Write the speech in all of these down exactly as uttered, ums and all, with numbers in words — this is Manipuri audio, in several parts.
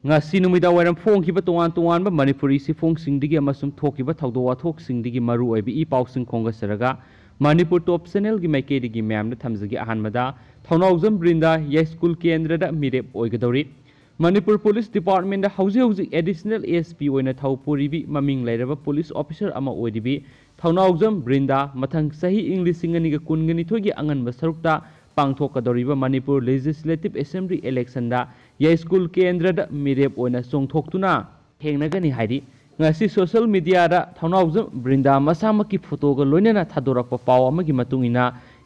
ꯉꯁꯤ ꯅꯨꯃꯤꯗꯥꯡ ꯋꯥꯏꯔꯝ ꯐꯣꯡꯈꯤꯕ ꯇꯣꯉꯥꯟ ꯇꯣꯉꯥꯟꯕ ꯃꯅꯤꯄꯨꯔꯤ ꯁꯤꯐꯣꯡꯁꯤꯡꯗꯒꯤ ꯑꯃꯁꯨꯡ ꯊꯣꯛꯈꯤꯕ ꯊꯧꯗꯣꯛ ꯋꯥꯊꯣꯛꯁꯤꯡꯗꯒꯤ ꯃꯔꯨ ꯑꯣꯏꯕ ꯏ ꯄꯥꯎꯁꯤꯡ ꯈꯣꯝꯒꯠꯆꯔꯒ ꯃꯅꯤꯄꯨꯔ ꯇꯣꯞ ꯆꯦꯅꯦꯜꯒꯤ ꯃꯥꯏꯀꯩꯗꯒꯤ ꯃꯌꯥꯝꯗ ꯊꯝꯖꯒꯦ꯫ ꯑꯍꯥꯟꯕꯗ, ꯊꯧꯅꯥꯎꯖꯝ ꯕ꯭ꯔꯤꯟꯗꯥ ꯌꯥꯏꯁ꯭ꯀꯨꯜ ꯀꯦꯟꯗ꯭ꯔꯗ ꯃꯤꯔꯦꯞ ꯑꯣꯏꯒꯗꯧꯔꯤ꯫ ꯃꯅꯤꯄꯨꯔ ꯄꯨꯂꯤꯁ ꯗꯤꯄꯥꯔꯠꯃꯦꯟꯗ ꯍꯧꯖꯤꯛ ꯍꯧꯖꯤꯛ ꯑꯦꯗꯤꯁꯅꯦꯜ ꯑꯦ ꯑꯦꯁ ꯄꯤ ꯑꯣꯏꯅ ꯊꯧ ꯄꯨꯔꯤꯕꯤ ꯃꯃꯤꯡ ꯂꯩꯔꯕ ꯄꯨꯂꯤꯁ ꯑꯣꯐꯤꯁꯔ ꯑꯃ ꯑꯣꯏꯔꯤꯕꯤ ꯊꯧꯅꯥꯎꯖꯝ ꯕ꯭ꯔꯤꯟꯗꯥ ꯃꯊꯪ ꯆꯍꯤ ꯏꯪ ꯂꯤꯁꯤꯡ ꯑꯅꯤꯒ ꯀꯨꯟꯒ ꯅꯤꯊꯣꯏꯒꯤ ꯑꯉꯟꯕ ꯁꯔꯨꯛꯇ ꯄꯥꯡꯊꯣꯛꯀꯗꯧꯔꯤꯕ ꯃꯅꯤꯄꯨꯔ ꯂꯦꯖꯤꯁꯂꯦꯇꯤꯚ ꯑꯦꯁꯦꯝꯕ꯭ꯂꯤ ꯏꯂꯦꯛꯁꯟꯗ ꯌꯥꯏꯁ꯭ꯀꯨꯜ ꯀꯦꯟꯗ꯭ꯔꯗ ꯃꯤꯔꯦꯞ ꯑꯣꯏꯅ ꯆꯣꯡꯊꯣꯛꯇꯨꯅ ꯊꯦꯡꯅꯒꯅꯤ ꯍꯥꯏꯔꯤ꯫ ꯉꯁꯤ ꯁꯣꯁꯤꯌꯦꯜ ꯃꯤꯗꯤꯌꯥꯗ ꯊꯧꯅꯥꯎꯖꯝ ꯕ꯭ꯔꯤꯟꯗꯥ ꯃꯁꯥꯃꯛꯀꯤ ꯐꯣꯇꯣꯒ ꯂꯣꯏꯅꯅ ꯊꯥꯗꯣꯔꯛꯄ ꯄꯥꯎ ꯑꯃꯒꯤ ꯃꯇꯨꯡ ꯏꯟꯅ,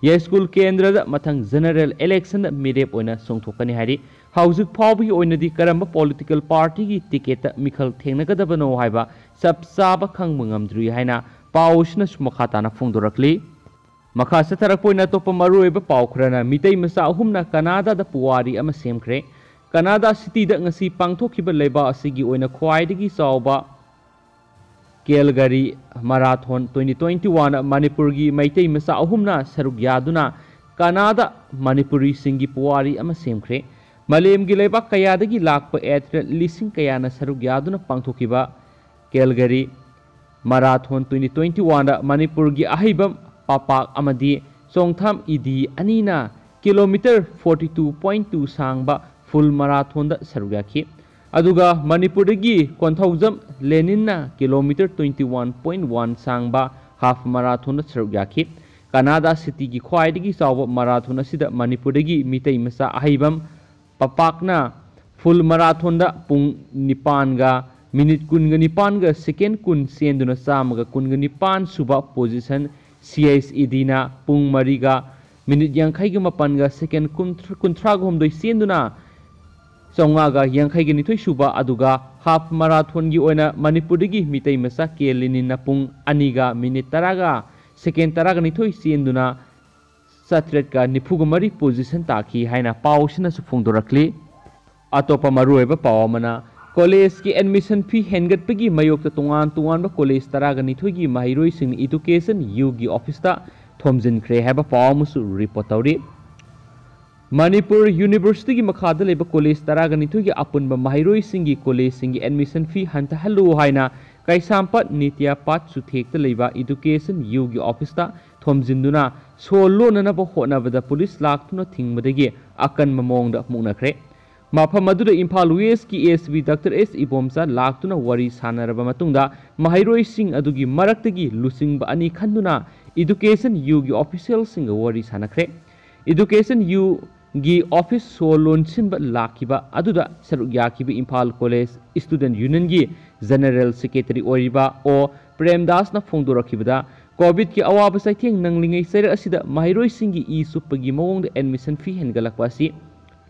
ꯌꯥꯏꯁ꯭ꯀꯨꯜ ꯀꯦꯟꯗ꯭ꯔꯗ ꯃꯊꯪ ꯖꯦꯅꯔꯦꯜ ꯏꯂꯦꯛꯁꯟꯗ ꯃꯤꯔꯦꯞ ꯑꯣꯏꯅ ꯆꯣꯡꯊꯣꯛꯀꯅꯤ ꯍꯥꯏꯔꯤ꯫ ꯍꯧꯖꯤꯛ ꯐꯥꯎꯕꯒꯤ ꯑꯣꯏꯅꯗꯤ ꯀꯔꯝꯕ ꯄꯣꯂꯤꯇꯤꯀꯦꯜ ꯄꯥꯔꯇꯤꯒꯤ ꯇꯤꯀꯦꯠꯇ ꯃꯤꯈꯜ ꯊꯦꯡꯅꯒꯗꯕꯅꯣ ꯍꯥꯏꯕ ꯆꯞ ꯆꯥꯕ ꯈꯪꯕ ꯉꯝꯗ꯭ꯔꯤ ꯍꯥꯏꯅ ꯄꯥꯎ ꯑꯁꯤꯅꯁꯨ ꯃꯈꯥ ꯇꯥꯅ ꯐꯣꯡꯗꯣꯔꯛꯂꯤ꯫ ꯃꯈꯥ ꯆꯠꯊꯔꯛꯄ ꯑꯣꯏꯅ ꯑꯇꯣꯞꯄ ꯃꯔꯨꯑꯣꯏꯕ ꯄꯥꯎ ꯈꯔꯅ, ꯃꯤꯇꯩ ꯃꯆꯥ ꯑꯍꯨꯝꯅ ꯀꯅꯥꯗꯥꯗ ꯄꯨꯋꯥꯔꯤ ꯑꯃ ꯁꯦꯝꯈ꯭ꯔꯦ꯫ ꯀꯅꯥꯗꯥ ꯁꯤꯇꯤꯗ ꯉꯁꯤ ꯄꯥꯡꯊꯣꯛꯈꯤꯕ ꯂꯩꯕꯥꯛ ꯑꯁꯤꯒꯤ ꯑꯣꯏꯅ ꯈ꯭ꯋꯥꯏꯗꯒꯤ ꯆꯥꯎꯕ ꯀꯦꯜꯒꯔꯤ ꯃꯔꯥꯊꯣꯟ twenty twenty-one ꯃꯅꯤꯄꯨꯔꯒꯤ ꯃꯩꯇꯩ ꯃꯆꯥ ꯑꯍꯨꯝꯅ ꯁꯔꯨꯛ ꯌꯥꯗꯨꯅ ꯀꯅꯥꯗꯥ ꯃꯅꯤꯄꯨꯔꯤꯁꯤꯡꯒꯤ ꯄꯨꯋꯥꯔꯤ ꯑꯃ ꯁꯦꯝꯈ꯭ꯔꯦ꯫ ꯃꯥꯂꯦꯝꯒꯤ ꯂꯩꯕꯥꯛ ꯀꯌꯥꯗꯒꯤ ꯂꯥꯛꯄ ꯑꯦꯊꯂꯦꯠ ꯂꯤꯁꯤꯡ ꯀꯌꯥꯅ ꯁꯔꯨꯛ ꯌꯥꯗꯨꯅ ꯄꯥꯡꯊꯣꯛꯈꯤꯕ ꯀꯦꯜꯒꯔꯤ ꯃꯔꯥꯊꯣꯟ twenty twenty-one ꯗ ꯃꯅꯤꯄꯨꯔꯒꯤ ꯑꯍꯩꯕ ꯄꯥꯄꯥꯛ ꯑꯃꯗꯤ ꯆꯣꯡꯊꯥꯝ ꯏꯗꯤ ꯑꯅꯤꯅ kilometre forty two point two ꯁꯥꯡꯕ ꯐꯨꯜ ꯃꯔꯥꯊꯣꯟꯗ ꯁꯔꯨꯛ ꯌꯥꯈꯤ꯫ ꯑꯗꯨꯒ ꯃꯅꯤꯄꯨꯔꯗꯒꯤ ꯀꯣꯟꯊꯧꯖꯝ ꯂꯦꯅꯤꯟꯅ kilometre twenty one point one ꯁꯥꯡꯕ ꯍꯥꯐ ꯃꯔꯥꯊꯣꯟꯗ ꯁꯔꯨꯛ ꯌꯥꯈꯤ꯫ ꯀꯅꯥꯗꯥ ꯁꯤꯇꯤꯒꯤ ꯈ꯭ꯋꯥꯏꯗꯒꯤ ꯆꯥꯎꯕ ꯃꯔꯥꯊꯣꯟ ꯑꯁꯤꯗ ꯃꯅꯤꯄꯨꯔꯗꯒꯤ ꯃꯤꯇꯩ ꯃꯆꯥ ꯑꯍꯩꯕꯝ ꯄꯄꯥꯛꯅ ꯐꯨꯜ ꯃꯔꯥꯊꯣꯟꯗ ꯄꯨꯡ ꯅꯤꯄꯥꯟꯒ ꯃꯤꯅꯤꯠ ꯀꯨꯟꯒ ꯅꯤꯄꯥꯟꯒ ꯁꯦꯀꯦꯟ ꯀꯨꯟ ꯆꯦꯟꯗꯨꯅ ꯆꯥꯝꯃꯒ ꯀꯨꯟꯒ ꯅꯤꯄꯥꯟ ꯁꯨꯕ ꯄꯣꯖꯤꯁꯟ, ꯁꯤ ꯑꯩꯆ ꯏ ꯗꯤꯅ ꯄꯨꯡ ꯃꯔꯤꯒ ꯃꯤꯅꯤꯠ ꯌꯥꯡꯈꯩꯒ ꯃꯥꯄꯟꯒ ꯁꯦꯀꯦꯟ ꯀꯨꯟꯊ꯭ꯔꯥ, ꯀꯨꯟꯊ꯭ꯔꯥꯒ ꯍꯨꯝꯗꯣꯏ ꯆꯦꯟꯗꯨꯅ ꯆꯥꯝꯃꯉꯥꯒ ꯌꯥꯡꯈꯩꯒ ꯅꯤꯊꯣꯏ ꯁꯨꯕ, ꯑꯗꯨꯒ ꯍꯥꯐ ꯃꯔꯥꯊꯣꯟꯒꯤ ꯑꯣꯏꯅ ꯃꯅꯤꯄꯨꯔꯗꯒꯤ ꯃꯤꯇꯩ ꯃꯆꯥ ꯀꯦ ꯂꯤꯅꯤꯟꯅ ꯄꯨꯡ ꯑꯅꯤꯒ ꯃꯤꯅꯤꯠ ꯇꯔꯥꯒ ꯁꯦꯀꯦꯟ ꯇꯔꯥꯒ ꯅꯤꯊꯣꯏ ꯆꯦꯟꯗꯨꯅ ꯆꯥꯇ꯭ꯔꯦꯠꯀ ꯅꯤꯐꯨꯒ ꯃꯔꯤ ꯄꯣꯖꯤꯁꯟ ꯇꯥꯈꯤ ꯍꯥꯏꯅ ꯄꯥꯎ ꯑꯁꯤꯅꯁꯨ ꯐꯣꯡꯗꯣꯔꯛꯂꯤ꯫ ꯑꯇꯣꯞꯄ ꯃꯔꯨꯑꯣꯏꯕ ꯄꯥꯎ ꯑꯃꯅ, ꯀꯣꯂꯦꯖꯀꯤ ꯑꯦꯗꯃꯤꯁꯟ ꯐꯤ ꯍꯦꯟꯒꯠꯄꯒꯤ ꯃꯥꯌꯣꯛꯇ ꯇꯣꯉꯥꯟ ꯇꯣꯉꯥꯟꯕ ꯀꯣꯂꯦꯖ ꯇꯔꯥꯒ ꯅꯤꯊꯣꯏꯒꯤ ꯃꯍꯩꯔꯣꯏꯁꯤꯡꯅ ꯏꯗꯨꯀꯦꯁꯟ ꯌꯨꯒꯤ ꯑꯣꯐꯤꯁꯇ ꯊꯣꯝꯖꯤꯟꯈ꯭ꯔꯦ ꯍꯥꯏꯕ ꯄꯥꯎ ꯑꯃꯁꯨ ꯔꯤꯄꯣꯔꯠ ꯇꯧꯔꯤ꯫ ꯃꯅꯤꯄꯨꯔ ꯌꯨꯅꯤꯚꯔꯁꯤꯇꯤꯒꯤ ꯃꯈꯥꯗ ꯂꯩꯕ ꯀꯣꯂꯦꯖ ꯇꯔꯥꯒ ꯅꯤꯊꯣꯏꯒꯤ ꯑꯄꯨꯟꯕ ꯃꯍꯩꯔꯣꯏꯁꯤꯡꯒꯤ ꯀꯣꯂꯦꯖꯁꯤꯡꯒꯤ admission fee ꯍꯟꯊꯍꯜꯂꯨ ꯍꯥꯏꯅ ꯀꯩꯁꯥꯝꯄꯥꯠ ꯅꯤꯇ꯭ꯌꯥꯄꯥꯠ ꯆꯨꯊꯦꯛꯇ ꯂꯩꯕ Education U ꯒꯤ office ꯇ ꯊꯣꯝꯖꯤꯟꯗꯨꯅ ꯁꯣ ꯂꯣꯟꯅꯅꯕ ꯍꯣꯠꯅꯕꯗ ꯄꯨꯂꯤꯁ ꯂꯥꯛꯇꯨꯅ ꯊꯤꯡꯕꯗꯒꯤ ꯑꯀꯟꯕ ꯃꯑꯣꯡꯗ ꯃꯨꯛꯅꯈ꯭ꯔꯦ꯫ ꯃꯐꯝ ꯑꯗꯨꯗ ꯏꯝꯐꯥꯜ West ꯀꯤ S P Doctor S Ibomcha ꯂꯥꯛꯇꯨꯅ ꯋꯥꯔꯤ ꯁꯥꯟꯅꯔꯕ ꯃꯇꯨꯡꯗ ꯃꯍꯩꯔꯣꯏꯁꯤꯡ ꯑꯗꯨꯒꯤ ꯃꯔꯛꯇꯒꯤ ꯂꯨꯆꯤꯡꯕ ꯑꯅꯤ ꯈꯟꯗꯨꯅ Education U ꯒꯤ official ꯁꯤꯡꯒ ꯋꯥꯔꯤ ꯁꯥꯟꯅꯈ꯭ꯔꯦ꯫ Education U ꯒꯤ office ꯁꯣ ꯂꯣꯟꯁꯤꯟꯕ ꯂꯥꯛꯈꯤꯕ ꯑꯗꯨꯗ ꯁꯔꯨꯛ ꯌꯥꯈꯤꯕ ꯏꯝꯐꯥꯜ ꯀꯣꯂꯦꯖ Student Union ꯒꯤ General Secretary ꯑꯣꯏꯔꯤꯕ ꯑꯣ ꯄ꯭ꯔꯦꯝꯗꯥꯁꯅ ꯐꯣꯡꯗꯣꯔꯛꯈꯤꯕꯗ, COVID ꯀꯤ ꯑꯋꯥꯕ ꯆꯩꯊꯦꯡ ꯅꯪꯂꯤꯉꯩ ꯆꯩꯔꯛ ꯑꯁꯤꯗ ꯃꯍꯩꯔꯣꯏꯁꯤꯡꯒꯤ ꯏ ꯆꯨꯞꯄꯒꯤ ꯃꯑꯣꯡꯗ admission fee ꯍꯦꯟꯒꯠꯂꯛꯄ ꯑꯁꯤ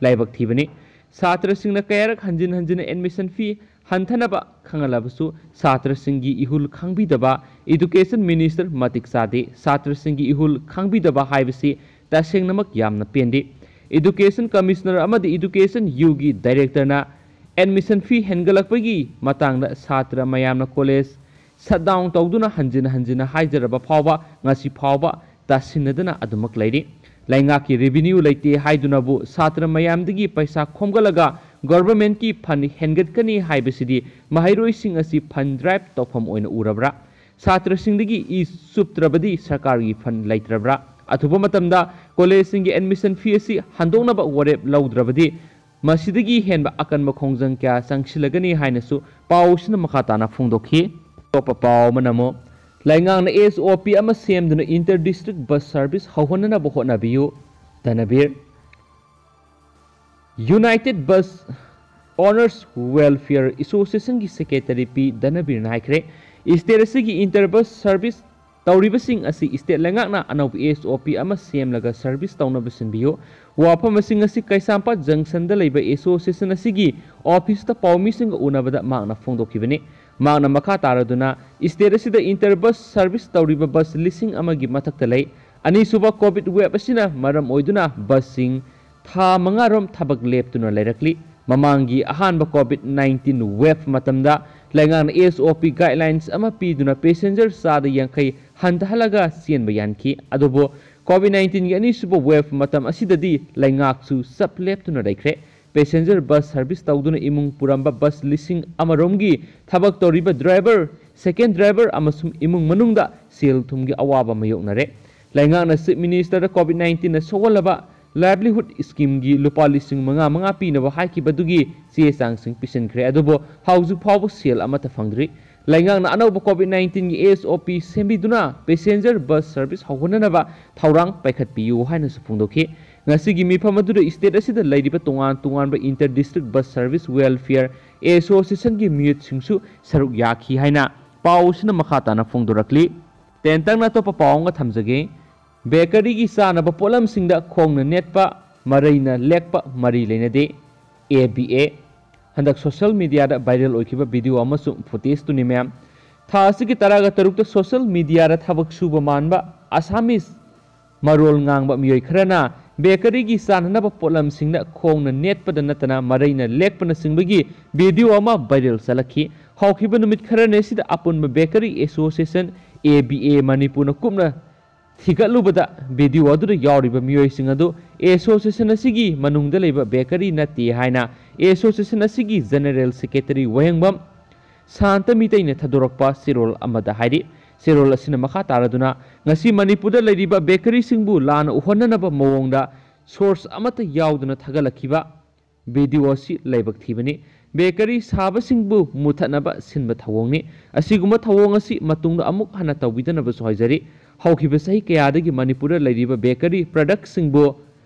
ꯂꯥꯏꯕꯛ ꯊꯤꯕꯅꯤ꯫ ꯁꯥꯇ꯭ꯔꯁꯤꯡꯅ ꯀꯌꯥꯔꯛ ꯍꯟꯖꯤꯟ ꯍꯟꯖꯤꯟꯅ admission fee ꯍꯟꯊꯅꯕ ꯈꯪꯍꯜꯂꯕꯁꯨ ꯁꯥꯇ꯭ꯔꯁꯤꯡꯒꯤ ꯏꯍꯨꯜ ꯈꯪꯕꯤꯗꯕ, Education Minister ꯃꯇꯤꯛ ꯆꯥꯗꯦ, ꯁꯥꯇ꯭ꯔꯁꯤꯡꯒꯤ ꯏꯍꯨꯜ ꯈꯪꯕꯤꯗꯕ ꯍꯥꯏꯕꯁꯤ ꯇꯁꯦꯡꯅꯃꯛ ꯌꯥꯝꯅ ꯄꯦꯟꯗꯦ꯫ Education Commissioner ꯑꯃꯗꯤ Education U ꯒꯤ Director ꯅ admission fee ꯍꯦꯟꯒꯠꯂꯛꯄꯒꯤ ꯃꯇꯥꯡꯗ ꯁꯥꯇ꯭ꯔ ꯃꯌꯥꯝꯅ ꯀꯣꯂꯦꯖ shutdown ꯇꯧꯗꯨꯅ ꯍꯟꯖꯤꯟ ꯍꯟꯖꯤꯟꯅ ꯍꯥꯏꯖꯔꯕ ꯐꯥꯎꯕ ꯉꯁꯤ ꯐꯥꯎꯕ ꯇꯥꯁꯤꯟꯅꯗꯅ ꯑꯗꯨꯃꯛ ꯂꯩꯔꯤ꯫ ꯂꯩꯉꯥꯛꯀꯤ revenue ꯂꯩꯇꯦ ꯍꯥꯏꯗꯨꯅꯕꯨ ꯁꯥꯇ꯭ꯔ ꯃꯌꯥꯝꯗꯒꯤ ꯄꯩꯁꯥ ꯈꯣꯝꯒꯠꯂꯒ government ꯀꯤ fund ꯍꯦꯟꯒꯠꯀꯅꯤ ꯍꯥꯏꯕꯁꯤꯗꯤ ꯃꯍꯩꯔꯣꯏꯁꯤꯡ ꯑꯁꯤ fund drive ꯇꯧꯐꯝ ꯑꯣꯏꯅ ꯎꯔꯕ꯭ꯔꯥ? ꯁꯥꯇ꯭ꯔꯁꯤꯡꯗꯒꯤ ꯏ ꯆꯨꯞꯇ꯭ꯔꯕꯗꯤ ꯁꯔꯀꯥꯔꯒꯤ fund ꯂꯩꯇ꯭ꯔꯕ꯭ꯔꯥ? ꯑꯊꯨꯕ ꯃꯇꯝꯗ ꯀꯣꯂꯦꯖꯁꯤꯡꯒꯤ admission fee ꯑꯁꯤ ꯍꯟꯗꯣꯛꯅꯕ ꯋꯥꯔꯦꯞ ꯂꯧꯗ꯭ꯔꯕꯗꯤ ꯃꯁꯤꯗꯒꯤ ꯍꯦꯟꯕ ꯑꯀꯟꯕ ꯈꯣꯡꯖꯪ ꯀꯌꯥ ꯆꯪꯁꯤꯜꯂꯒꯅꯤ ꯍꯥꯏꯅꯁꯨ ꯄꯥꯎꯁꯤꯅ ꯃꯈꯥ ꯇꯥꯅ ꯐꯣꯡꯗꯣꯛꯈꯤ꯫ ꯑꯇꯣꯞꯄ ꯄꯥꯎ ꯑꯃꯅ ꯑꯃꯨꯛ ꯂꯩꯉꯥꯛꯅ S O P ꯑꯃ ꯁꯦꯝꯗꯨꯅ inter district bus service ꯍꯧꯍꯟꯅꯅꯕ ꯍꯣꯠꯅꯕꯤꯌꯨ, ꯙꯅꯕꯤꯔ꯫ United Bus Owners Welfare Association ꯒꯤ Secretary P ꯙꯅꯕꯤꯔꯅ ꯍꯥꯏꯈ꯭ꯔꯦ, state ꯑꯁꯤꯒꯤ inter bus service ꯇꯧꯔꯤꯕꯁꯤꯡ ꯑꯁꯤ state ꯂꯩꯉꯥꯛꯅ ꯑꯅꯧꯕ S O P ꯑꯃ ꯁꯦꯝꯂꯒ service ꯇꯧꯅꯕ ꯁꯤꯟꯕꯤꯌꯨ꯫ ꯋꯥꯐꯝꯁꯤꯡ ꯑꯁꯤ ꯀꯩꯁꯥꯝꯄꯥꯠ junction ꯗ ꯂꯩꯕ association ꯑꯁꯤꯒꯤ office ꯇ ꯄꯥꯎꯃꯤꯁꯤꯡꯒ ꯎꯅꯕꯗ ꯃꯍꯥꯛꯅ ꯐꯣꯡꯗꯣꯛꯈꯤꯕꯅꯤ꯫ ꯃꯍꯥꯛꯅ ꯃꯈꯥ ꯇꯥꯔꯗꯨꯅ state ꯑꯁꯤꯗ inter bus service ꯇꯧꯔꯤꯕ bus ꯂꯤꯁꯤꯡ ꯑꯃꯒꯤ ꯃꯊꯛꯇ ꯂꯩ꯫ ꯑꯅꯤꯁꯨꯕ COVID wave ꯑꯁꯤꯅ ꯃꯔꯝ ꯑꯣꯏꯗꯨꯅ bus ꯁꯤꯡ ꯊꯥ ꯃꯉꯥꯔꯣꯝ ꯊꯕꯛ ꯂꯦꯞꯇꯨꯅ ꯂꯩꯔꯛꯂꯤ꯫ ꯃꯃꯥꯡꯒꯤ ꯑꯍꯥꯟꯕ COVID nineteen wave ꯃꯇꯝꯗ ꯂꯩꯉꯥꯛꯅ S O P guidelines ꯑꯃ ꯄꯤꯗꯨꯅ passenger ꯆꯥꯗ ꯌꯥꯡꯈꯩ ꯍꯟꯊꯍꯜꯂꯒ ꯆꯦꯟꯕ ꯌꯥꯍꯟꯈꯤ꯫ ꯑꯗꯨꯕꯨ COVID nineteen-ꯒꯤ ꯑꯅꯤꯁꯨꯕ wave ꯃꯇꯝ ꯑꯁꯤꯗꯗꯤ ꯂꯩꯉꯥꯛꯁꯨ ꯆꯞ ꯂꯦꯞꯇꯨꯅ ꯂꯩꯈ꯭ꯔꯦ꯫ Passenger bus service ꯇꯧꯗꯨꯅ ꯏꯃꯨꯡ ꯄꯨꯔꯝꯕ bus ꯂꯤꯁꯤꯡ ꯑꯃꯔꯣꯝꯒꯤ ꯊꯕꯛ ꯇꯧꯔꯤꯕ driver, second driver ꯑꯃꯁꯨꯡ ꯏꯃꯨꯡ ꯃꯅꯨꯡꯗ ꯁꯦꯜ ꯊꯨꯝꯒꯤ ꯑꯋꯥꯕ ꯃꯥꯌꯣꯛꯅꯔꯦ꯫ ꯂꯩꯉꯥꯛꯅ Chief Minister-ꯗ COVID nineteen-ꯅ ꯁꯣꯛꯍꯜꯂꯕ livelihood scheme-ꯒꯤ ꯂꯨꯄꯥ ꯂꯤꯁꯤꯡ ꯃꯉꯥ ꯃꯉꯥ ꯄꯤꯅꯕ ꯍꯥꯏꯈꯤꯕꯗꯨꯒꯤ ꯆꯦ ꯆꯥꯡꯁꯤꯡ ꯄꯤꯁꯤꯟꯈ꯭ꯔꯦ, ꯑꯗꯨꯕꯨ ꯍꯧꯖꯤꯛ ꯐꯥꯎꯕ ꯁꯦꯜ ꯑꯃꯠꯇ ꯐꯪꯗ꯭ꯔꯤ꯫ ꯂꯩꯉꯥꯛꯅ ꯑꯅꯧꯕ COVID nineteen-ꯒꯤ S O P ꯁꯦꯝꯕꯤꯗꯨꯅ passenger bus service ꯍꯧꯒꯠꯅꯅꯕ ꯊꯧꯔꯥꯡ ꯄꯥꯏꯈꯠꯄꯤꯌꯨ ꯍꯥꯏꯅꯁꯨ ꯐꯣꯡꯗꯣꯛꯈꯤ꯫ ꯉꯁꯤꯒꯤ ꯃꯤꯐꯝ ꯑꯗꯨꯗ state ꯑꯁꯤꯗ ꯂꯩꯔꯤꯕ ꯇꯣꯉꯥꯟ ꯇꯣꯉꯥꯟꯕ Inter District Bus Service Welfare Association-ꯒꯤ ꯃꯤꯑꯣꯏꯁꯤꯡꯁꯨ ꯁꯔꯨꯛ ꯌꯥꯈꯤ ꯍꯥꯏꯅ ꯄꯥꯎ ꯑꯁꯤꯅ ꯃꯈꯥ ꯇꯥꯅ ꯐꯣꯡꯗꯣꯔꯛꯂꯤ꯫ ꯇꯦꯟꯇꯛꯅ ꯑꯇꯣꯞꯄ ꯄꯥꯎ ꯑꯃꯒ ꯊꯝꯖꯒꯦ꯫ Bakery-ꯒꯤ ꯆꯥꯅꯕ ꯄꯣꯠꯂꯝꯁꯤꯡꯗ ꯈꯣꯡꯅ ꯅꯦꯠꯄ, ꯃꯔꯩꯅ ꯂꯦꯛꯄ ꯃꯔꯤ ꯂꯩꯅꯗꯦ꯫ A B A꯫ ꯍꯟꯗꯛ social media-ꯗ viral ꯑꯣꯏꯈꯤꯕ video ꯑꯃꯁꯨꯡ footage-ꯇꯨꯅꯤ, ꯃꯌꯥꯝ꯫ ꯊꯥ ꯑꯁꯤꯒꯤ ꯇꯔꯥꯒ ꯇꯔꯨꯛꯇ social media-ꯗ ꯊꯕꯛ ꯁꯨꯕ ꯃꯥꯟꯕ Assamese ꯃꯔꯣꯜ ꯉꯥꯡꯕ ꯃꯤꯑꯣꯏ ꯈꯔꯅ bakery-ꯒꯤ ꯆꯥꯅꯅꯕ ꯄꯣꯠꯂꯝꯁꯤꯡꯗ ꯈꯣꯡꯅ ꯅꯦꯠꯄꯗ ꯅꯠꯇꯅ ꯃꯔꯩꯅ ꯂꯦꯛꯄꯅꯆꯤꯡꯕꯒꯤ video ꯑꯃ viral ꯆꯠꯂꯛꯈꯤ꯫ ꯍꯧꯈꯤꯕ ꯅꯨꯃꯤꯠ ꯈꯔꯅꯤ ꯑꯁꯤꯗ ꯑꯄꯨꯟꯕ Bakery Association, A B A, ꯃꯅꯤꯄꯨꯔꯅ ꯀꯨꯞꯅ ꯊꯤꯒꯠꯂꯨꯕꯗ video ꯑꯗꯨꯗ ꯌꯥꯎꯔꯤꯕ ꯃꯤꯑꯣꯏꯁꯤꯡ ꯑꯗꯨ association ꯑꯁꯤꯒꯤ ꯃꯅꯨꯡꯗ ꯂꯩꯕ bakery ꯅꯠꯇꯦ ꯍꯥꯏꯅ association ꯑꯁꯤꯒꯤ general secretary ꯋꯥꯍꯦꯡꯕꯝ ꯁꯥꯟꯇ ꯃꯤꯇꯩꯅ ꯊꯥꯗꯣꯔꯛꯄ ꯆꯦꯔꯣꯜ ꯑꯃꯗ ꯍꯥꯏꯔꯤ꯫ ꯆꯦꯔꯣꯜ ꯑꯁꯤꯅ ꯃꯈꯥ ꯇꯥꯔꯗꯨꯅ ꯉꯁꯤ ꯃꯅꯤꯄꯨꯔꯗ ꯂꯩꯔꯤꯕ bakery-ꯁꯤꯡꯕꯨ ꯂꯥꯟꯅ ꯎꯍꯟꯅꯅꯕ ꯃꯑꯣꯡꯗ source ꯑꯃꯠꯇ ꯌꯥꯎꯗꯅ ꯊꯥꯒꯠꯂꯛꯈꯤꯕ video ꯑꯁꯤ ꯂꯥꯏꯕꯛ ꯊꯤꯕꯅꯤ꯫ Bakery ꯁꯥꯕꯁꯤꯡꯕꯨ ꯃꯨꯊꯠꯅꯕ ꯁꯤꯟꯕ ꯊꯧꯑꯣꯡꯅꯤ꯫ ꯑꯁꯤꯒꯨꯝꯕ ꯊꯧꯑꯣꯡ ꯑꯁꯤ ꯃꯇꯨꯡꯗ ꯑꯃꯨꯛ ꯍꯟꯅ ꯇꯧꯕꯤꯗꯅꯕꯁꯨ ꯍꯥꯏꯖꯔꯤ꯫ ꯍꯧꯈꯤꯕ ꯆꯍꯤ ꯀꯌꯥꯗꯒꯤ ꯃꯅꯤꯄꯨꯔꯗ ꯂꯩꯔꯤꯕ bakery product-ꯁꯤꯡꯕꯨ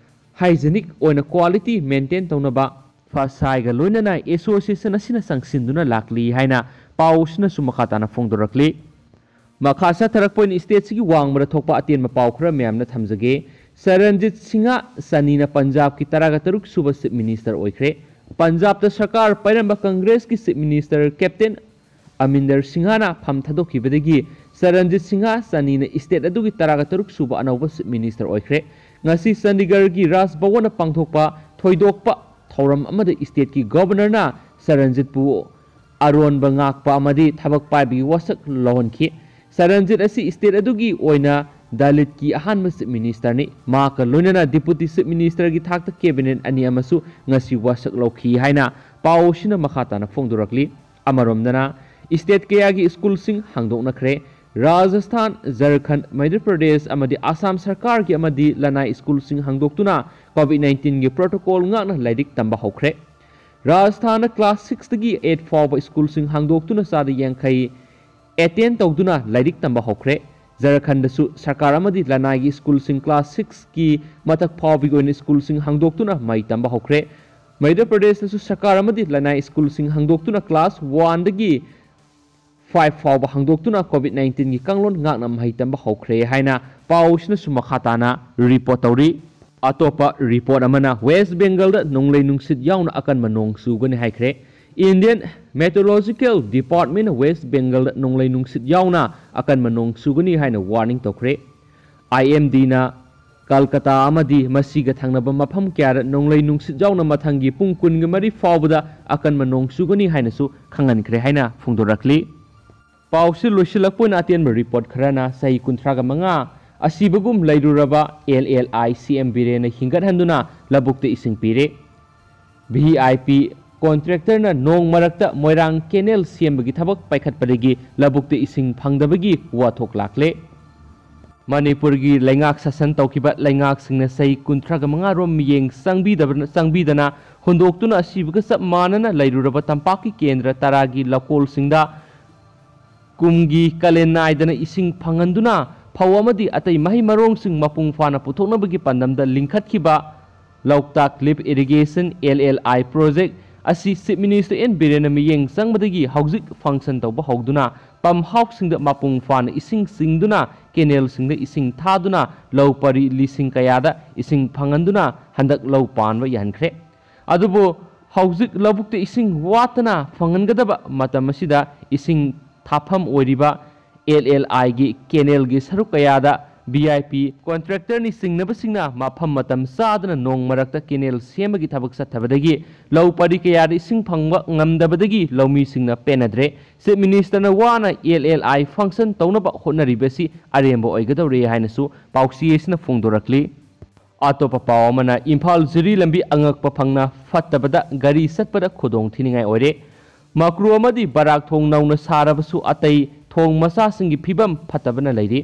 hygienic ꯑꯣꯏꯅ quality maintain ꯇꯧꯅꯕ ꯐꯁꯥꯏꯒ ꯂꯣꯏꯅꯅ association ꯑꯁꯤꯅ ꯆꯪꯁꯤꯟꯗꯨꯅ ꯂꯥꯛꯂꯤ ꯍꯥꯏꯅ ꯄꯥꯎ ꯑꯁꯤꯅꯁꯨ ꯃꯈꯥ ꯇꯥꯅ ꯐꯣꯡꯗꯣꯔꯛꯂꯤ꯫ ꯃꯈꯥ ꯆꯠꯊꯔꯛꯄ ꯑꯣꯏꯅ state ꯑꯁꯤꯒꯤ ꯋꯥꯡꯃꯗ ꯊꯣꯛꯄ ꯑꯇꯦꯟꯕ ꯄꯥꯎ ꯈꯔ ꯃꯌꯥꯝꯅ ꯊꯝꯖꯒꯦ꯫ ꯆꯔꯟꯖꯤꯠ ꯁꯤꯡꯍ ꯆꯅꯤꯅ ꯄꯟꯖꯥꯕꯀꯤ ꯇꯔꯥꯒ ꯇꯔꯨꯛ ꯁꯨꯕ Chief Minister ꯑꯣꯏꯈ꯭ꯔꯦ꯫ ꯄꯟꯖꯥꯕꯇ ꯁꯔꯀꯥꯔ ꯄꯥꯏꯔꯝꯕ Congress-ꯀꯤ Chief Minister Captain ꯑꯃꯤꯟꯗꯔ ꯁꯤꯡꯍꯅ ꯐꯝ ꯊꯥꯗꯣꯛꯈꯤꯕꯗꯒꯤ ꯆꯔꯟꯖꯤꯠ ꯁꯤꯡꯍ ꯆꯅꯤꯅ state ꯑꯗꯨꯒꯤ ꯇꯔꯥꯒ ꯇꯔꯨꯛ ꯁꯨꯕ ꯑꯅꯧꯕ Chief Minister ꯑꯣꯏꯈ꯭ꯔꯦ꯫ ꯉꯁꯤ ꯆꯟꯗꯤꯒꯔꯒꯤ ꯔꯥꯖ ꯚꯋꯟꯗ ꯄꯥꯡꯊꯣꯛꯄ ꯊꯣꯏꯗꯣꯛꯄ ꯊꯧꯔꯝ ꯑꯃꯗ state-ꯀꯤ Governor-ꯅ ꯆꯔꯟꯖꯤꯠꯄꯨ ꯑꯔꯣꯟꯕ ꯉꯥꯛꯄ ꯑꯃꯗꯤ ꯊꯕꯛ ꯄꯥꯏꯕꯒꯤ ꯋꯥꯁꯛ ꯂꯧꯍꯟꯈꯤ꯫ ꯆꯔꯟꯖꯤꯠ ꯑꯁꯤ state ꯑꯗꯨꯒꯤ ꯑꯣꯏꯅ ꯗꯂꯤꯠꯀꯤ ꯑꯍꯥꯟꯕ Chief Ministerꯅꯤ꯫ ꯃꯍꯥꯛꯀ ꯂꯣꯏꯅꯅ Deputy Chief Ministerꯒꯤ ꯊꯥꯛꯇ cabinet ꯑꯅꯤ ꯑꯃꯁꯨ ꯉꯁꯤ ꯋꯥꯁꯛ ꯂꯧꯈꯤ ꯍꯥꯏꯅ ꯄꯥꯎ ꯑꯁꯤꯅ ꯃꯈꯥ ꯇꯥꯅ ꯐꯣꯡꯗꯣꯔꯛꯂꯤ꯫ ꯑꯃꯔꯣꯝꯗꯅ, state ꯀꯌꯥꯒꯤ schoolꯁꯤꯡ ꯍꯥꯡꯗꯣꯛꯅꯈ꯭ꯔꯦ꯫ ꯔꯥꯖꯁꯊꯥꯟ, ꯖꯔꯈꯟꯗ, ꯃꯙ꯭ꯌ ꯄ꯭ꯔꯗꯦꯁ ꯑꯃꯗꯤ ꯑꯁꯥꯝ ꯁꯔꯀꯥꯔꯒꯤ ꯑꯃꯗꯤ ꯂꯅꯥꯏ schoolꯁꯤꯡ ꯍꯥꯡꯗꯣꯛꯇꯨꯅ COVID nineteenꯒꯤ protocol ꯉꯥꯛꯅ ꯂꯥꯏꯔꯤꯛ ꯇꯝꯕ ꯍꯧꯈ꯭ꯔꯦ꯫ ꯔꯥꯖꯁꯊꯥꯟꯗ class sixꯇꯒꯤ eight ꯐꯥꯎꯕ schoolꯁꯤꯡ ꯍꯥꯡꯗꯣꯛꯇꯨꯅ ꯆꯥꯗ ꯌꯥꯡꯈꯩ attend ꯇꯧꯗꯨꯅ ꯂꯥꯏꯔꯤꯛ ꯇꯝꯕ ꯍꯧꯈ꯭ꯔꯦ꯫ ꯖꯔꯈꯟꯗꯁꯨ ꯁꯔꯀꯥꯔ ꯑꯃꯗꯤ ꯂꯅꯥꯏꯒꯤ schoolꯁꯤꯡ class sixꯀꯤ ꯃꯊꯛ ꯐꯥꯎꯕꯒꯤ ꯑꯣꯏꯅ schoolꯁꯤꯡ ꯍꯥꯡꯗꯣꯛꯇꯨꯅ ꯃꯍꯩ ꯇꯝꯕ ꯍꯧꯈ꯭ꯔꯦ꯫ ꯃꯙ꯭ꯌ ꯄ꯭ꯔꯗꯦꯁꯇꯁꯨ ꯁꯔꯀꯥꯔ ꯑꯃꯗꯤ ꯂꯅꯥꯏ schoolꯁꯤꯡ ꯍꯥꯡꯗꯣꯛꯇꯨꯅ class oneꯗꯒꯤ five ꯐꯥꯎꯕ ꯍꯥꯡꯗꯣꯛꯇꯨꯅ COVID nineteenꯒꯤ ꯀꯥꯡꯂꯣꯟ ꯉꯥꯛꯅ ꯃꯍꯩ ꯇꯝꯕ ꯍꯧꯈ꯭ꯔꯦ ꯍꯥꯏꯅ ꯄꯥꯎꯁꯤꯅꯁꯨ ꯃꯈꯥ ꯇꯥꯅ report ꯇꯧꯔꯤ꯫ ꯑꯇꯣꯞꯄ report ꯑꯃꯅ West Bengalꯗ ꯅꯣꯡꯂꯩ ꯅꯨꯡꯁꯤꯠ ꯌꯥꯎꯅ ꯑꯀꯟꯕ ꯅꯣꯡ ꯆꯨꯒꯅꯤ ꯍꯥꯏꯈ꯭ꯔꯦ꯫ Indian Meteorological Departmentꯅ West Bengalꯗ ꯅꯣꯡꯂꯩ ꯅꯨꯡꯁꯤꯠ ꯌꯥꯎꯅ ꯑꯀꯟꯕ ꯅꯣꯡ ꯆꯨꯒꯅꯤ ꯍꯥꯏꯅ warning ꯇꯧꯈ꯭ꯔꯦ꯫ IMDꯅ ꯀꯜꯀꯇꯥ ꯑꯃꯗꯤ ꯃꯁꯤꯒ ꯊꯪꯅꯕ ꯃꯐꯝ ꯀꯌꯥꯗ ꯅꯣꯡꯂꯩ ꯅꯨꯡꯁꯤꯠ ꯌꯥꯎꯅ ꯃꯊꯪꯒꯤ ꯄꯨꯡ ꯀꯨꯟꯒ ꯃꯔꯤ ꯐꯥꯎꯕꯗ ꯑꯀꯟꯕ ꯅꯣꯡ ꯆꯨꯒꯅꯤ ꯍꯥꯏꯅꯁꯨ ꯈꯪꯍꯟꯈ꯭ꯔꯦ ꯍꯥꯏꯅ ꯐꯣꯡꯗꯣꯔꯛꯂꯤ꯫ ꯄꯥꯎꯁꯤ ꯂꯣꯏꯁꯤꯜꯂꯛꯄ ꯑꯣꯏꯅ ꯑꯇꯦꯟꯕ report ꯈꯔꯅ ꯆꯍꯤ ꯀꯨꯟꯊ꯭ꯔꯥꯒ ꯃꯉꯥ ꯑꯁꯤꯕꯒꯨꯝ ꯂꯩꯔꯨꯔꯕ LLI CM ꯕꯤꯔꯦꯟꯅ ꯍꯤꯡꯒꯠꯍꯟꯗꯨꯅ ꯂꯧꯕꯨꯛꯇ ꯏꯁꯤꯡ ꯄꯤꯔꯦ꯫ VIP contractorꯅ ꯅꯣꯡ ꯃꯔꯛꯇ ꯃꯣꯏꯔꯥꯡ canal ꯁꯦꯝꯕꯒꯤ ꯊꯕꯛ ꯄꯥꯏꯈꯠꯄꯗꯒꯤ ꯂꯧꯕꯨꯛꯇ ꯏꯁꯤꯡ ꯐꯪꯗꯕꯒꯤ ꯋꯥꯊꯣꯛ ꯂꯥꯛꯂꯦ꯫ ꯃꯅꯤꯄꯨꯔꯒꯤ ꯂꯩꯉꯥꯛ ꯁꯥꯁꯟ ꯇꯧꯈꯤꯕ ꯂꯩꯉꯥꯛꯁꯤꯡꯅ ꯆꯍꯤ ꯀꯨꯟꯊ꯭ꯔꯥꯒ ꯃꯉꯥ ꯔꯣꯝ ꯃꯤꯠꯌꯦꯡ ꯆꯪꯕꯤꯗꯕꯅ, ꯆꯪꯕꯤꯗꯅ ꯍꯨꯟꯗꯣꯛꯇꯨꯅ ꯑꯁꯤꯕꯒ ꯆꯞ ꯃꯥꯟꯅꯅ ꯂꯩꯔꯨꯔꯕ ꯇꯝꯄꯥꯛꯀꯤ ꯀꯦꯟꯗ꯭ꯔ ꯇꯔꯥꯒꯤ ꯂꯧꯀꯣꯜꯁꯤꯡꯗ ꯀꯨꯝꯒꯤ ꯀꯥꯂꯦꯟ ꯅꯥꯏꯗꯅ ꯏꯁꯤꯡ ꯐꯪꯍꯟꯗꯨꯅ ꯐꯧ ꯑꯃꯗꯤ ꯑꯇꯩ ꯃꯍꯩ ꯃꯔꯣꯡꯁꯤꯡ ꯃꯄꯨꯡ ꯐꯥꯅ ꯄꯨꯊꯣꯛꯅꯕꯒꯤ ꯄꯥꯟꯗꯝꯗ ꯂꯤꯡꯈꯠꯈꯤꯕ ꯂꯣꯛꯇꯥꯛ lift irrigation, LLI project, ꯑꯁꯤ Chief Minister N ꯕꯤꯔꯦꯟꯅ ꯃꯤꯠꯌꯦꯡ ꯆꯪꯕꯗꯒꯤ ꯍꯧꯖꯤꯛ function ꯇꯧꯕ ꯍꯧꯗꯨꯅ pump houseꯁꯤꯡꯗ ꯃꯄꯨꯡ ꯐꯥꯅ ꯏꯁꯤꯡ ꯆꯤꯡꯗꯨꯅ canalꯁꯤꯡꯗ ꯏꯁꯤꯡ ꯊꯥꯗꯨꯅ ꯂꯧ ꯄꯔꯤ ꯂꯤꯁꯤꯡ ꯀꯌꯥꯗ ꯏꯁꯤꯡ ꯐꯪꯍꯟꯗꯨꯅ ꯍꯟꯗꯛ ꯂꯧ ꯄꯥꯟꯕ ꯌꯥꯍꯟꯈ꯭ꯔꯦ꯫ ꯑꯗꯨꯕꯨ ꯍꯧꯖꯤꯛ ꯂꯧꯕꯨꯛꯇ ꯏꯁꯤꯡ ꯋꯥꯠꯇꯅ ꯐꯪꯍꯟꯒꯗꯕ ꯃꯇꯝ ꯑꯁꯤꯗ ꯏꯁꯤꯡ ꯊꯥꯐꯝ ꯑꯣꯏꯔꯤꯕ LLIꯒꯤ canalꯒꯤ ꯁꯔꯨꯛ ꯀꯌꯥꯗ ꯚꯤ ꯑꯥꯏ ꯄꯤ, ꯀꯣꯟꯇ꯭ꯔꯦꯛꯇꯔꯅꯤ ꯆꯤꯡꯅꯕꯁꯤꯡꯅ ꯃꯐꯝ ꯃꯇꯝ ꯆꯥꯗꯅ ꯅꯣꯡ ꯃꯔꯛꯇ ꯀꯦꯅꯦꯜ ꯁꯦꯝꯕꯒꯤ ꯊꯕꯛ ꯆꯠꯊꯕꯗꯒꯤ ꯂꯧ ꯄꯔꯤ ꯀꯌꯥꯗ ꯏꯁꯤꯡ ꯐꯪꯕ ꯉꯝꯗꯕꯗꯒꯤ ꯂꯧꯃꯤꯁꯤꯡꯅ ꯄꯦꯟꯅꯗ꯭ꯔꯦ꯫ ꯆꯤꯐ ꯃꯤꯅꯤꯁꯇꯔꯅ ꯋꯥꯅ ꯑꯦꯜ ꯑꯦꯜ ꯑꯥꯏ ꯐꯪꯁꯟ ꯇꯧꯅꯕ ꯍꯣꯠꯅꯔꯤꯕꯁꯤ ꯑꯔꯦꯝꯕ ꯑꯣꯏꯒꯗꯧꯔꯦ ꯍꯥꯏꯅꯁꯨ ꯄꯥꯎꯆꯦ ꯑꯁꯤꯅ ꯐꯣꯡꯗꯣꯔꯛꯂꯤ꯫ ꯑꯇꯣꯞꯄ ꯄꯥꯎ ꯑꯃꯅ, ꯏꯝꯐꯥꯜ ꯖꯤꯔꯤ ꯂꯝꯕꯤ ꯑꯉꯛꯄ ꯐꯪꯅ ꯐꯠꯇꯕꯗ ꯒꯥꯔꯤ ꯆꯠꯄꯗ ꯈꯨꯗꯣꯡ ꯊꯤꯅꯤꯡꯉꯥꯏ ꯑꯣꯏꯔꯦ꯫ ꯃꯀ꯭ꯔꯨ ꯑꯃꯗꯤ ꯕꯔꯥꯛ ꯊꯣꯡ ꯅꯧꯅ ꯁꯥꯔꯕꯁꯨ ꯑꯇꯩ ꯊꯣꯡ ꯃꯆꯥꯁꯤꯡꯒꯤ ꯐꯤꯕꯝ ꯐꯠꯇꯕꯅ ꯂꯩꯔꯤ꯫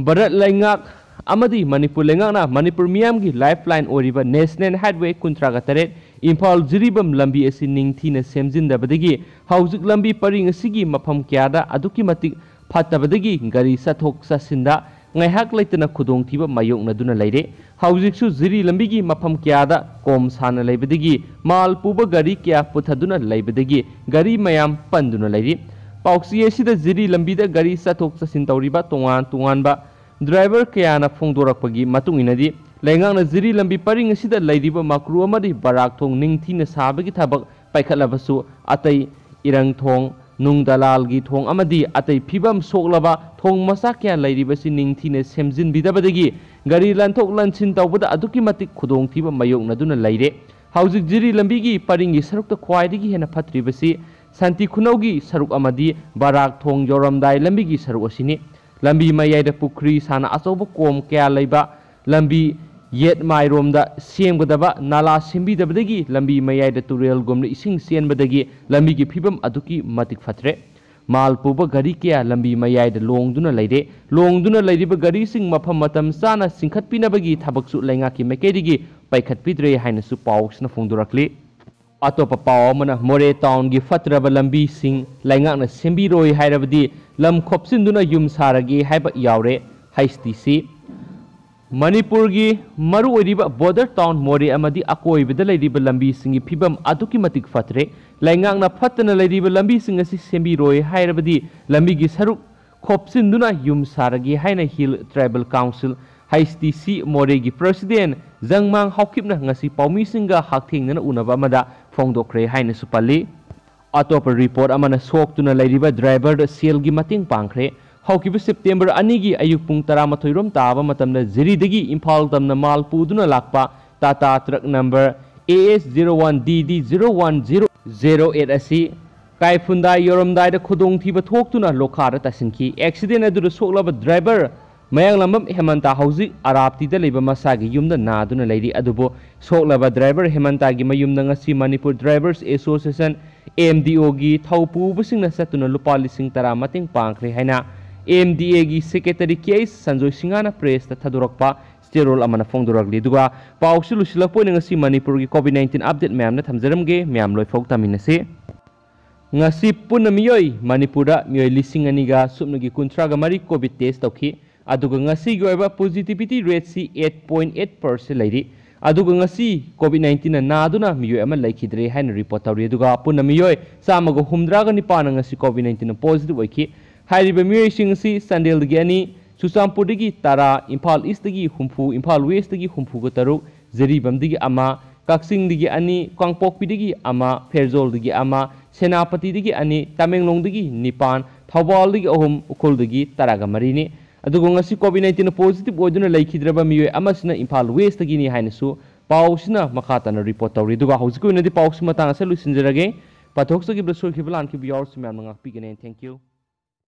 ꯚꯥꯔꯠ ꯂꯩꯉꯥꯛ ꯑꯃꯗꯤ ꯃꯅꯤꯄꯨꯔ ꯂꯩꯉꯥꯛꯅ ꯃꯅꯤꯄꯨꯔ ꯃꯤꯌꯥꯝꯒꯤ ꯂꯥꯏꯐ ꯂꯥꯏꯟ ꯑꯣꯏꯔꯤꯕ ꯅꯦꯁꯅꯦꯜ ꯍꯥꯏꯠꯋꯦ ꯀꯨꯟꯊ꯭ꯔꯥꯒ ꯇꯔꯦꯠ ꯏꯝꯐꯥꯜ ꯖꯤꯔꯤꯕꯝ ꯂꯝꯕꯤ ꯑꯁꯤ ꯅꯤꯡꯊꯤꯅ ꯁꯦꯝꯖꯤꯟꯗꯕꯗꯒꯤ ꯍꯧꯖꯤꯛ ꯂꯝꯕꯤ ꯄꯔꯤꯡ ꯑꯁꯤꯒꯤ ꯃꯐꯝ ꯀꯌꯥꯗ ꯑꯗꯨꯛꯀꯤ ꯃꯇꯤꯛ ꯐꯠꯇꯕꯗꯒꯤ ꯒꯥꯔꯤ ꯆꯠꯊꯣꯛ ꯆꯠꯁꯤꯟꯗ ꯉꯥꯏꯍꯥꯛ ꯂꯩꯇꯅ ꯈꯨꯗꯣꯡꯊꯤꯕ ꯃꯥꯌꯣꯛꯅꯗꯨꯅ ꯂꯩꯔꯦ꯫ ꯍꯧꯖꯤꯛꯁꯨ ꯖꯤꯔꯤ ꯂꯝꯕꯤꯒꯤ ꯃꯐꯝ ꯀꯌꯥꯗ ꯀꯣꯝ ꯁꯥꯅ ꯂꯩꯕꯗꯒꯤ ꯃꯥꯜ ꯄꯨꯕ ꯒꯥꯔꯤ ꯀꯌꯥ ꯄꯨꯊꯗꯨꯅ ꯂꯩꯕꯗꯒꯤ ꯒꯥꯔꯤ ꯃꯌꯥꯝ ꯄꯟꯗꯨꯅ ꯂꯩꯔꯤ꯫ ꯄꯥꯎꯆꯦ ꯑꯁꯤꯗ ꯖꯤꯔꯤ ꯂꯝꯕꯤꯗ ꯒꯥꯔꯤ ꯆꯠꯊꯣꯛ ꯆꯠꯁꯤꯟ ꯇꯧꯔꯤꯕ ꯇꯣꯉꯥꯟ ꯇꯣꯉꯥꯟꯕ ꯗ꯭ꯔꯥꯏꯚꯔ ꯀꯌꯥꯅ ꯐꯣꯡꯗꯣꯔꯛꯄꯒꯤ ꯃꯇꯨꯡ ꯏꯟꯅꯗꯤ, ꯂꯩꯉꯥꯛꯅ ꯖꯤꯔꯤ ꯂꯝꯕꯤ ꯄꯔꯤꯡ ꯑꯁꯤꯗ ꯂꯩꯔꯤꯕ ꯃꯀ꯭ꯔꯨ ꯑꯃꯗꯤ ꯕꯔꯥꯛ ꯊꯣꯡ ꯅꯤꯡꯊꯤꯅ ꯁꯥꯕꯒꯤ ꯊꯕꯛ ꯄꯥꯏꯈꯠꯂꯕꯁꯨ, ꯑꯇꯩ ꯏꯔꯪ ꯊꯣꯡ, ꯅꯨꯡ ꯗꯂꯥꯜꯒꯤ ꯊꯣꯡ ꯑꯃꯗꯤ ꯑꯇꯩ ꯐꯤꯕꯝ ꯁꯣꯛꯂꯕ ꯊꯣꯡ ꯃꯆꯥ ꯀꯌꯥ ꯂꯩꯔꯤꯕꯁꯤ ꯅꯤꯡꯊꯤꯅ ꯁꯦꯝꯖꯤꯟꯕꯤꯗꯕꯗꯒꯤ ꯒꯥꯔꯤ ꯂꯟꯊꯣꯛ ꯂꯟꯁꯤꯟ ꯇꯧꯕꯗ ꯑꯗꯨꯛꯀꯤ ꯃꯇꯤꯛ ꯈꯨꯗꯣꯡꯊꯤꯕ ꯃꯥꯌꯣꯛꯅꯗꯨꯅ ꯂꯩꯔꯦ꯫ ꯍꯧꯖꯤꯛ ꯖꯤꯔꯤ ꯂꯝꯕꯤꯒꯤ ꯄꯔꯤꯡꯒꯤ ꯁꯔꯨꯛꯇ ꯈ꯭ꯋꯥꯏꯗꯒꯤ ꯍꯦꯟꯅ ꯐꯠꯇ꯭ꯔꯤꯕꯁꯤ ꯁꯥꯟꯇꯤ ꯈꯨꯅꯧꯒꯤ ꯁꯔꯨꯛ ꯑꯃꯗꯤ ꯕꯔꯥꯛ ꯊꯣꯡ ꯌꯧꯔꯝꯗꯥꯏ ꯂꯝꯕꯤꯒꯤ ꯁꯔꯨꯛ ꯑꯁꯤꯅꯤ꯫ ꯂꯝꯕꯤ ꯃꯌꯥꯏꯗ ꯄꯨꯈ꯭ꯔꯤ ꯁꯥꯅ ꯑꯆꯧꯕ ꯀꯣꯝ ꯀꯌꯥ ꯂꯩꯕ ꯂꯝꯕꯤ ꯌꯦꯠ ꯃꯥꯏꯔꯣꯝꯗ ꯁꯦꯝꯒꯗꯕ ꯅꯥꯂꯥ ꯁꯦꯝꯕꯤꯗꯕꯗꯒꯤ ꯂꯝꯕꯤ ꯃꯌꯥꯏꯗ ꯇꯨꯔꯦꯜꯒꯨꯝꯅ ꯏꯁꯤꯡ ꯆꯦꯟꯕꯗꯒꯤ ꯂꯝꯕꯤꯒꯤ ꯐꯤꯕꯝ ꯑꯗꯨꯛꯀꯤ ꯃꯇꯤꯛ ꯐꯠꯇ꯭ꯔꯦ꯫ ꯃꯥꯜ ꯄꯨꯕ ꯒꯥꯔꯤ ꯀꯌꯥ ꯂꯝꯕꯤ ꯃꯌꯥꯏꯗ ꯂꯣꯡꯗꯨꯅ ꯂꯩꯔꯦ꯫ ꯂꯣꯡꯗꯨꯅ ꯂꯩꯔꯤꯕ ꯒꯥꯔꯤꯁꯤꯡ ꯃꯐꯝ ꯃꯇꯝ ꯆꯥꯅ ꯆꯤꯡꯈꯠꯄꯤꯅꯕꯒꯤ ꯊꯕꯛꯁꯨ ꯂꯩꯉꯥꯛꯀꯤ ꯃꯥꯏꯀꯩꯗꯒꯤ ꯄꯥꯏꯈꯠꯄꯤꯗ꯭ꯔꯦ ꯍꯥꯏꯅꯁꯨ ꯄꯥꯎꯁꯤꯅ ꯐꯣꯡꯗꯣꯔꯛꯂꯤ꯫ ꯑꯇꯣꯞꯄ ꯄꯥꯎ ꯑꯃꯅ, ꯃꯣꯔꯦ ꯇꯥꯎꯟꯒꯤ ꯐꯠꯇ꯭ꯔꯕ ꯂꯝꯕꯤꯁꯤꯡ ꯂꯩꯉꯥꯛꯅ ꯁꯦꯝꯕꯤꯔꯣꯏ ꯍꯥꯏꯔꯕꯗꯤ ꯂꯝ ꯈꯣꯞꯆꯤꯟꯗꯨꯅ ꯌꯨꯝ ꯁꯥꯔꯒꯦ ꯍꯥꯏꯕ ꯌꯥꯎꯔꯦ, ꯍꯩꯆ ꯗꯤ ꯁꯤ꯫ ꯃꯅꯤꯄꯨꯔꯒꯤ ꯃꯔꯨꯑꯣꯏꯔꯤꯕ ꯕꯣꯔꯗꯔ ꯇꯥꯎꯟ ꯃꯣꯔꯦ ꯑꯃꯗꯤ ꯑꯀꯣꯏꯕꯗ ꯂꯩꯔꯤꯕ ꯂꯝꯕꯤꯁꯤꯡꯒꯤ ꯐꯤꯕꯝ ꯑꯗꯨꯛꯀꯤ ꯃꯇꯤꯛ ꯐꯠꯇ꯭ꯔꯦ꯫ ꯂꯩꯉꯥꯛꯅ ꯐꯠꯇꯅ ꯂꯩꯔꯤꯕ ꯂꯝꯕꯤꯁꯤꯡ ꯑꯁꯤ ꯁꯦꯝꯕꯤꯔꯣꯏ ꯍꯥꯏꯔꯕꯗꯤ ꯂꯝꯕꯤꯒꯤ ꯁꯔꯨꯛ ꯈꯣꯞꯆꯤꯟꯗꯨꯅ ꯌꯨꯝ ꯁꯥꯔꯒꯦ ꯍꯥꯏꯅ hill tribal council, H T C, ꯃꯣꯔꯦꯒꯤ ꯄ꯭ꯔꯁꯤꯗꯦꯟ ꯖꯪꯃꯥꯡ ꯍꯥꯎꯀꯤꯞꯅ ꯉꯁꯤ ꯄꯥꯎꯃꯤꯁꯤꯡꯒ ꯍꯛꯊꯦꯡꯅꯅ ꯎꯅꯕ ꯑꯃꯗ ꯐꯣꯡꯗꯣꯛꯈ꯭ꯔꯦ ꯍꯥꯏꯅꯁꯨ ꯄꯜꯂꯤ꯫ ꯑꯇꯣꯞꯄ ꯔꯤꯄꯣꯔꯠ ꯑꯃꯅ ꯁꯣꯛꯇꯨꯅ ꯂꯩꯔꯤꯕ ꯗ꯭ꯔꯥꯏꯚꯔꯗ ꯁꯦꯜꯒꯤ ꯃꯇꯦꯡ ꯄꯥꯡꯈ꯭ꯔꯦ꯫ ꯍꯧꯈꯤꯕ ꯁꯦꯞꯇꯦꯝꯕꯔ ꯑꯅꯤꯒꯤ ꯑꯌꯨꯛ ꯄꯨꯡ ꯇꯔꯥꯃꯥꯊꯣꯏ ꯔꯣꯝ ꯇꯥꯕ ꯃꯇꯝꯗ ꯖꯤꯔꯤꯗꯒꯤ ꯏꯝꯐꯥꯜ ꯇꯝꯅ ꯃꯥꯜ ꯄꯨꯗꯨꯅ ꯂꯥꯛꯄ Tata truck number A S zero one D D zero one zero zero eight ꯑꯁꯤ ꯀꯥꯏꯐꯨꯟꯗꯥꯏ ꯌꯧꯔꯝꯗꯥꯏꯗ ꯈꯨꯗꯣꯡꯊꯤꯕ ꯊꯣꯛꯇꯨꯅ ꯂꯣꯈꯥꯗ ꯇꯥꯁꯤꯟꯈꯤ꯫ ꯑꯦꯛꯁꯤꯗꯦꯟ ꯑꯗꯨꯗ ꯁꯣꯛꯂꯕ ꯗ꯭ꯔꯥꯏꯚꯔ ꯃꯌꯥꯡꯂꯝꯕꯝ ꯍꯦꯃꯟꯇ ꯍꯧꯖꯤꯛ ꯑꯔꯥꯞꯇꯤꯗ ꯂꯩꯕ ꯃꯁꯥꯒꯤ ꯌꯨꯝꯗ ꯅꯥꯗꯨꯅ ꯂꯩꯔꯤ꯫ ꯑꯗꯨꯕꯨ ꯁꯣꯛꯂꯕ ꯗ꯭ꯔꯥꯏꯚꯔ ꯍꯦꯃꯟꯇꯒꯤ ꯃꯌꯨꯝꯗ ꯉꯁꯤ Manipur drivers association, M D O ꯒꯤ ꯊꯧ ꯄꯨꯕꯁꯤꯡꯅ ꯆꯠꯇꯨꯅ ꯂꯨꯄꯥ ꯂꯤꯁꯤꯡ ꯇꯔꯥ ꯃꯇꯦꯡ ꯄꯥꯡꯈ꯭ꯔꯦ ꯍꯥꯏꯅ M D A ꯒꯤ ꯁꯦꯀ꯭ꯔꯦꯇꯔꯤ ꯀꯦ ꯑꯩꯆ ꯁꯟꯖꯣꯏ ꯁꯤꯡꯍꯅ ꯄ꯭ꯔꯦꯁꯇ ꯊꯥꯗꯣꯔꯛꯄ ꯁ꯭ꯇꯦꯔꯣꯜ ꯑꯃꯅ ꯐꯣꯡꯗꯣꯔꯛꯂꯤ꯫ ꯑꯗꯨꯒ ꯄꯥꯎꯁꯤ ꯂꯣꯏꯁꯤꯜꯂꯛꯄ ꯑꯣꯏꯅ ꯉꯁꯤ ꯃꯅꯤꯄꯨꯔꯒꯤ ꯀꯣꯚꯤꯗ ꯅꯥꯏꯟꯇꯤꯟ ꯑꯞꯗꯦꯠ ꯃꯌꯥꯝꯅ ꯊꯝꯖꯔꯝꯒꯦ꯫ ꯃꯌꯥꯝ ꯂꯣꯏꯐꯥꯎ ꯇꯥꯃꯤꯟꯅꯁꯤ꯫ ꯉꯁꯤ ꯄꯨꯟꯅ ꯃꯤꯑꯣꯏ ꯃꯅꯤꯄꯨꯔꯗ ꯃꯤꯑꯣꯏ ꯂꯤꯁꯤꯡ ꯑꯅꯤꯒ ꯁꯨꯞꯅꯒꯤ ꯀꯨꯟꯊ꯭ꯔꯥꯒ ꯃꯔꯤ ꯀꯣꯚꯤꯗ ꯇꯦꯁ ꯇꯧꯈꯤ꯫ ꯑꯗꯨꯒ ꯉꯁꯤꯒꯤ ꯑꯣꯏꯕ ꯄꯣꯖꯤꯇꯤꯚꯤꯇꯤ ꯔꯦꯠꯁꯤ ꯑꯩꯠ ꯄꯣꯏꯟ ꯑꯩꯠ ꯄꯔꯁꯦꯟ ꯂꯩꯔꯤ꯫ ꯑꯗꯨꯒ ꯉꯁꯤ ꯀꯣꯚꯤꯗ ꯅꯥꯏꯟꯇꯤꯟꯅ ꯅꯥꯗꯨꯅ ꯃꯤꯑꯣꯏ ꯑꯃ ꯂꯩꯈꯤꯗ꯭ꯔꯦ ꯍꯥꯏꯅ ꯔꯤꯄꯣꯔꯠ ꯇꯧꯔꯤ꯫ ꯑꯗꯨꯒ ꯄꯨꯟꯅ ꯃꯤꯑꯣꯏ ꯆꯥꯝꯃꯒ ꯍꯨꯝꯗ꯭ꯔꯥꯒ ꯅꯤꯄꯥꯟꯅ ꯉꯁꯤ ꯀꯣꯚꯤꯗ ꯅꯥꯏꯟꯇꯤꯟꯅ ꯄꯣꯖꯤꯇꯤꯚ ꯑꯣꯏꯈꯤ꯫ ꯍꯥꯏꯔꯤꯕ ꯃꯤꯑꯣꯏꯁꯤꯡ ꯑꯁꯤ ꯆꯥꯟꯗꯦꯜꯗꯒꯤ ꯑꯅꯤ, ꯆꯨꯔꯆꯥꯟꯄꯨꯔꯗꯒꯤ ꯇꯔꯥ, ꯏꯝꯐꯥꯜ ꯏꯁꯇꯒꯤ ꯍꯨꯝꯐꯨ, ꯏꯝꯐꯥꯜ ꯋꯦꯁꯇꯒꯤ ꯍꯨꯝꯐꯨꯒ ꯇꯔꯨꯛ, ꯖꯤꯔꯤꯕꯥꯝꯗꯒꯤ ꯑꯃ, ꯀꯛꯆꯤꯡꯗꯒꯤ ꯑꯅꯤ, ꯀꯥꯡꯄꯣꯛꯄꯤꯗꯒꯤ ꯑꯃ, ꯐꯦꯔꯖꯣꯜꯗꯒꯤ ꯑꯃ, ꯁꯦꯅꯥꯄꯇꯤꯗꯒꯤ ꯑꯅꯤ, ꯇꯃꯦꯡꯂꯣꯡꯗꯒꯤ ꯅꯤꯄꯥꯟ, ꯊꯧꯕꯥꯜꯗꯒꯤ ꯑꯍꯨꯝ, ꯎꯈ꯭ꯔꯨꯜꯗꯒꯤ ꯇꯔꯥꯒ ꯃꯔꯤꯅꯤ꯫ ꯑꯗꯨꯒ ꯉꯁꯤ ꯀꯣꯚꯤꯗ ꯅꯥꯏꯟꯇꯤꯟꯅ ꯄꯣꯖꯤꯇꯤꯚ ꯑꯣꯏꯗꯨꯅ ꯂꯩꯈꯤꯗ꯭ꯔꯕ ꯃꯤꯑꯣꯏ ꯑꯃꯁꯤꯅ ꯏꯝꯐꯥꯜ ꯋꯦꯁꯇꯒꯤꯅꯤ ꯍꯥꯏꯅꯁꯨ ꯄꯥꯎꯁꯤꯅ ꯃꯈꯥ ꯇꯥꯅ ꯔꯤꯄꯣꯔꯠ ꯇꯧꯔꯤ꯫ ꯑꯗꯨꯒ ꯍꯧꯖꯤꯛꯀꯤ ꯑꯣꯏꯅꯗꯤ ꯄꯥꯎꯁꯤ ꯃꯇꯥꯡ ꯑꯁꯤꯗ ꯂꯣꯏꯁꯤꯟꯖꯔꯒꯦ꯫ ꯄꯥꯊꯣꯛꯆꯈꯤꯕꯗ ꯁꯣꯏꯈꯤꯕ ꯂꯥꯟꯈꯤꯕ ꯌꯥꯎꯔꯁꯨ ꯃꯌꯥꯝꯅ ꯉꯥꯛꯄꯤꯒꯅꯤ꯫ Thank you꯫